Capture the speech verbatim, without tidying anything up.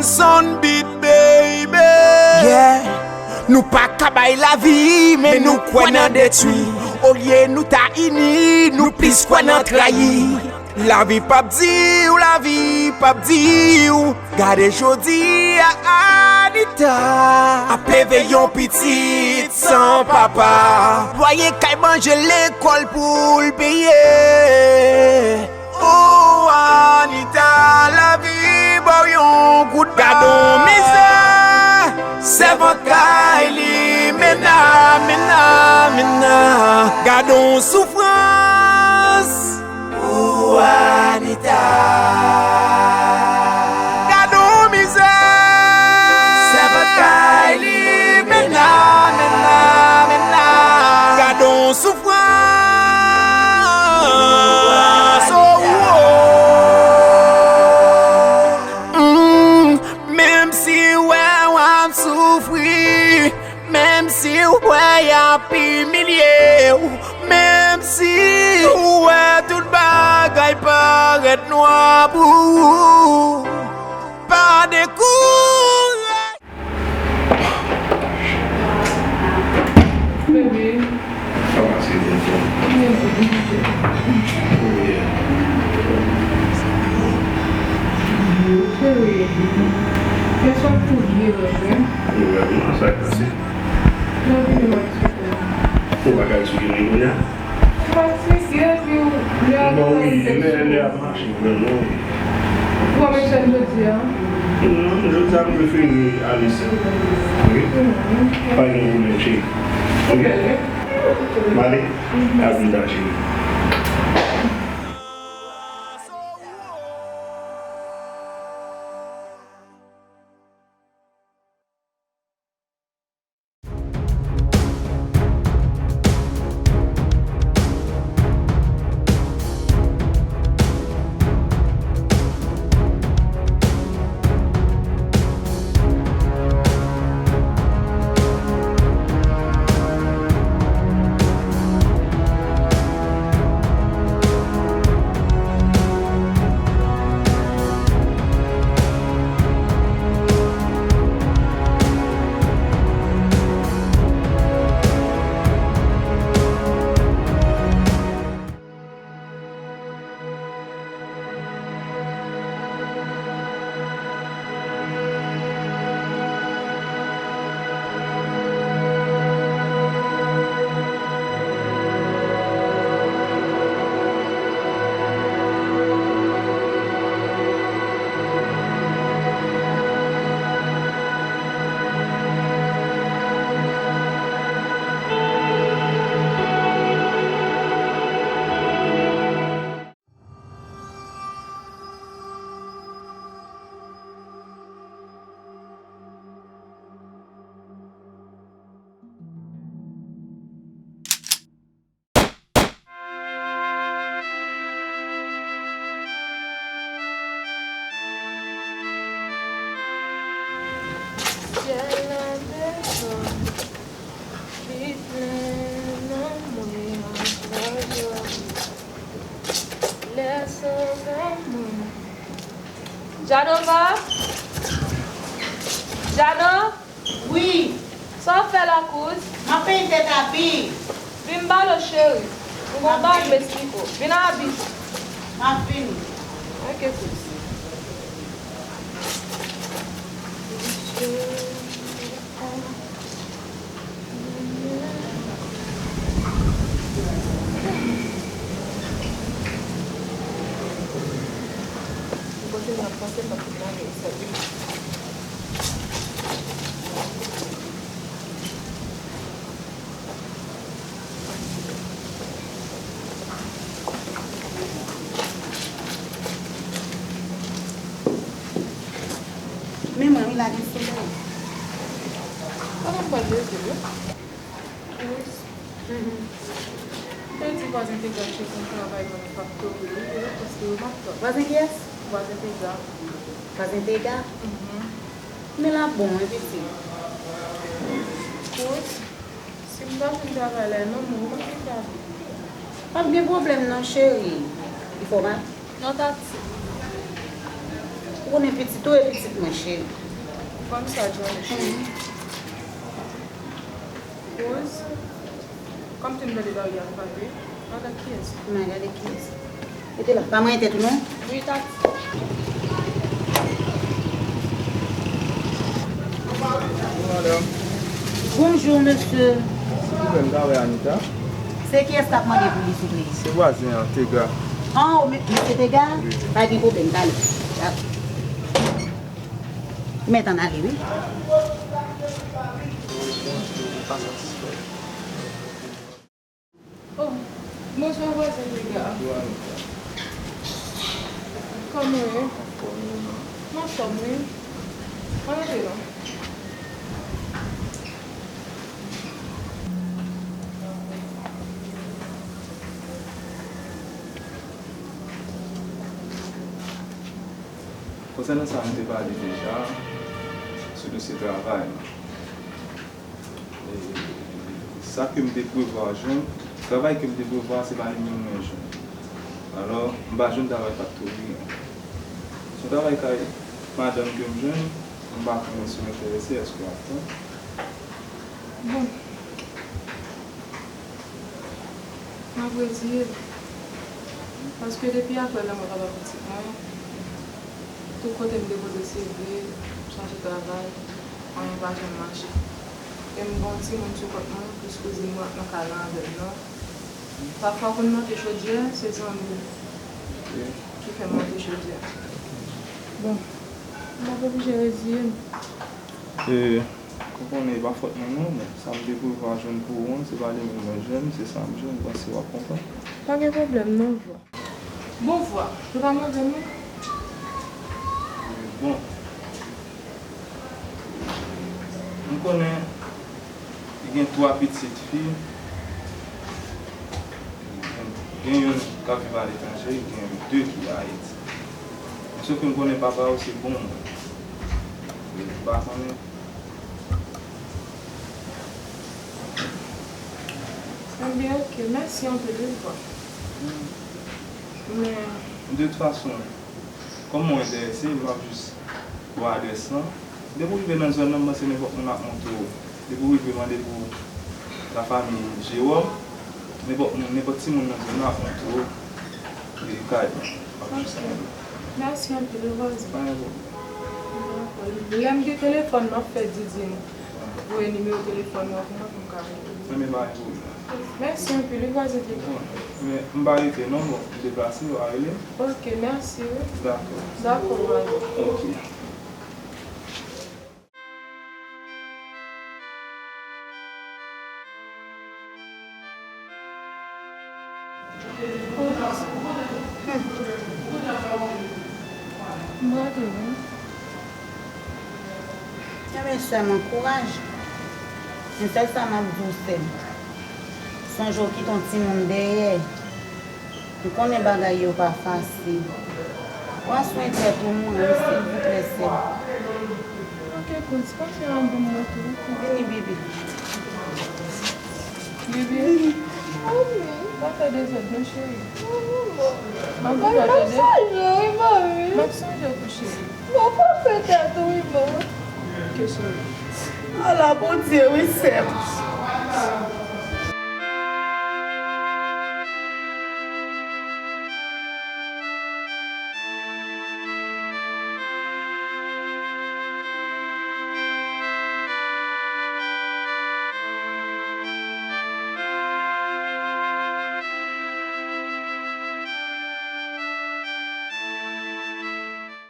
Sound beat, baby. Yeah. Nou pa ka bay lavi, men nou kwè nan detwi. Olye nou ta ini, nou plis kwè nan trayi. Lavi p ap di w, lavi p ap di w. Gade jodi a Anita ap leve yon pitit san papa. Lwaye kay, manje, lekòl pou l peye. O Anita, lavi ba w yon kout ba. Gadon mizè, sèvant kay li, mena, mena, mena. Gadon soufrans, o Anita. Gadon mizè, sèvant kay li, mena, mena, mena. Gadon soufrans. Oh, oh. Mm, menm si w wè w ap soufri, menm si w wè y ap imilye w, menm si w wè tout bagay parèt nwa pou ou, pa dekouraje. Bebe. Kòman se, tonton? Bebe. Wi. Cheri, kèsyon tou byen rèd, wi. Wi, wi, sa k pase? Nan vini m eksplike. Ou pa ka eksplike m kounye a? Fatike, epi w lè a... Bon, wi, lè, lè ap mache vrèman, wi. Ou ap mennen jodi a? Non, jodi a m prefere ale sèl. Wi. Mhm. Pa gen pwoblèm, cheri. Ok? M ale? Mhm. A pli ta, cheri. Syèl la desann, li plen nan mwen ak lajwa. Lè sove mwen. Janova? Jano? Wi. Sa w ap fè la, kouz? M ap penyen tèt Abi. Vin m pale w, cheri. M gon bagay m esplike w. Vin a Abi. M ap vini. Ok, kouz. Men mwen, wi, la gen solèy. Pandan m pral leve, wi. Kouz. Mhm. M te di vwazen Tega chèche yon travay nan yon faktori, wi, wi, paske yo m ap tann. Vwazen kiyès? Vwazen Tega. Vwazen Tega? Mhm. Men l ap bon, wi, pitit. Kouz. Si m ta jwenn travay la, e non, mwen, ou pa gen ka viv. P ap gen pwoblèm non, cheri. Li fè w mal? Non, tati. Ou konnen pitit ou e pitit mwen, cheri. Ou konn sa, Johnny, cheri. Rose, kòm te m tande Maria ap frape, gade kiyès. Mwen gade kiyès. Rete la, pa manyen tèt ou non. Wi, Tati. Bonjou, madanm. Bonjou, mesye. Silvouplè, m ta wè Anita. Se kiyès k ap mande pou li, souple? Se vwazen an, Tega. An, o, me-, mesye Tega? Wi, wi. Pa gen pwoblèm, talè. Mèt ann ale, wi. Oh, bonswa, vwazen Tega. Kòman w ye? Anfòm, wi. Ann antre non. Konsènan sa nou te pale deja sou dosye travay la. E, sa ke m te prevwa jwenn, travay ke m te prevwa, se pa li menm mwen jwenn. Alò, m pa jwenn travay faktori an. Se yon travay kay madanm ke m jwenn, m pa konnen si w enterese, èske w ap pran? Bon. M ap reziye m. Paske depi apre lanmò papa pitit mwen, tout kote m depoze C V, m chache travay, anyen pa janm mache. E m gen yon timoun sou kont mwen, plis kouzin mwen ap nan kay lan avè m nan. Pafwa pou m monte chodyè, se zanmi ki fè m monte chodyè. Bon, m ap oblije reziye m. E, ou konnen e pa fòt mwen non, men sa m te prevwa jwenn pou ou an, se pa li menm mwen jwenn, se sa m jwenn, m panse w ap konprann. Pa gen pwoblèm non, vwa. Bon, vwa, se pa move non. Bon. M konnen li gen twa pitit fi. Gen youn k ap viv aletranje, gen de ki Ayiti. Sòf ke m konnen papa yo se bon moun. M pa konnen. Ebyen, oke, mèsi anpil, wi, vwa. Men, de tout fason, kòm mwen enterese, m ap jis ba w adrès lan. Depi w rive nan zòn nan, m panse nenpòt moun ap montre w. Depi w rive, mande pou lafanmi Jewòm, nenpòt moun, nenpòt timoun nan zòn nan ap montre w, e, kay lan. W ap jis mande. Mèsi anpil, wi, vwazen. Pa gen pwoblèm. Dakò. Lè m gen telefòn, m ap fè Didine voye nimewo telefòn nan pou mwen pou m ka rele. Enben, pa gen pwoblèm. Mèsi anpil, wi, vwazen Tega. Bon, men m pa rete non, bon, m deplase, w a rele m. Oke, mèsi, wi. Dakò. Dakò, vwazen. Oke. Enben, sè m, ankouraje. Men sèl sa m ap di w, sè m. Sonje w kite yon timoun dèyè. M konnen bagay yo pa fasil. Pran swen tèt ou, mwen, silvouplè, sè m. Ok, Kouz, pase an bon moto. Vini, Bibi. Bibi. Pa fè dezòd, non, cheri. Mwen, m ap sonje w, wi, mami. M ap sonje w tou, cheri. Mwen, pase tèt ou, wi, mami. Ok, cheri. Ala Bondye, wi, sè m.